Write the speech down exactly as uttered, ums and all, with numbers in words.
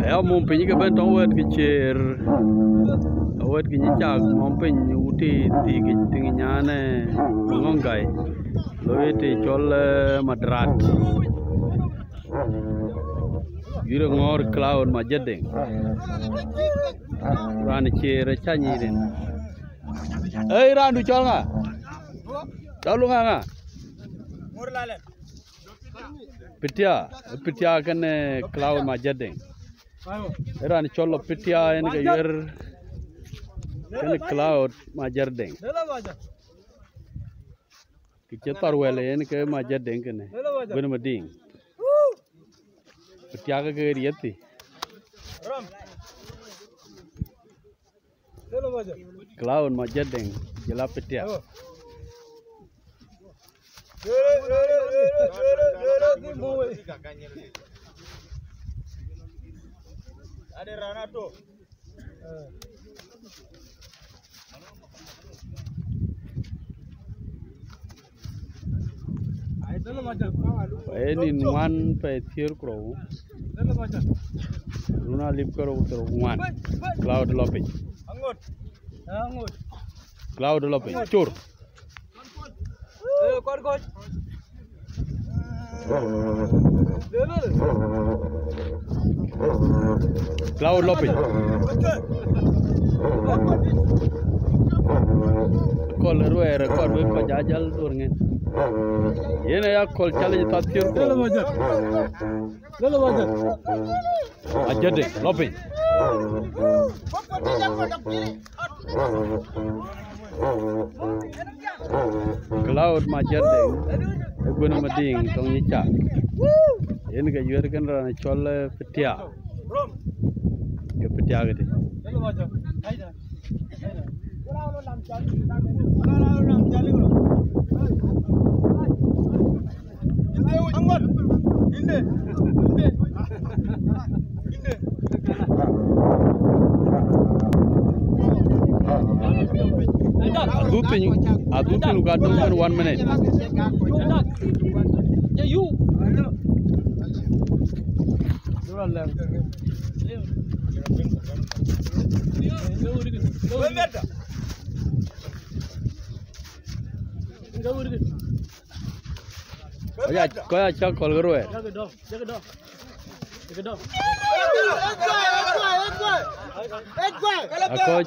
Aya mum piny ke bɛ̈n tɔŋ wɛ̈t ke ciëër, wɛ̈t ke nyic cak mum piny wuti thiikic tiŋ nyanë Ŋɔŋ Gai, loi të cɔl, eh, Madrat. Yïr ŋɔ̈ɔ̈r Cloud Majedeŋ. Raan ciëër ë cä nyic rin. Ëi, raandu cɔl ŋa? Cɔl ŋa ŋa? Pitia, Pitia kënë Cloud Majedeŋ. Ë raan cɔl lɔ Pitia en ke yer kënë Cloud Majedeŋ. Kë cï thar wɛl en ke Majedeŋ kënë. Bën Madiŋ. Pitia ke ke riɛthi. Cloud Majedeŋ, jël a Pitia. Ee nïn ŋuan pɛɛi thiëër ku rou. Run alip ke rou thiëër ku ŋuan. Cloud lɔ piny. Cloud lɔ piny. Cur. Cloud lɔ piny. Kɔl ruɛɛr kɔl wek kɔc ajal dhuɔr ŋen. Yen aya kɔl challenge tha thiëër ku rou. Ajede lɔ piny. Cloud Majedeŋ, ë Guën Madiŋ tɔŋ nyic cak. Yen ke yuɛɛr kën raan cɔl, eh, Pitia. Ke Pitia këdï. Adhuk piny, adhuk piny, ka döŋ kën one minute. Kɔc aa, kɔc aa cak kɔl ke ruɛɛr. Akɔc.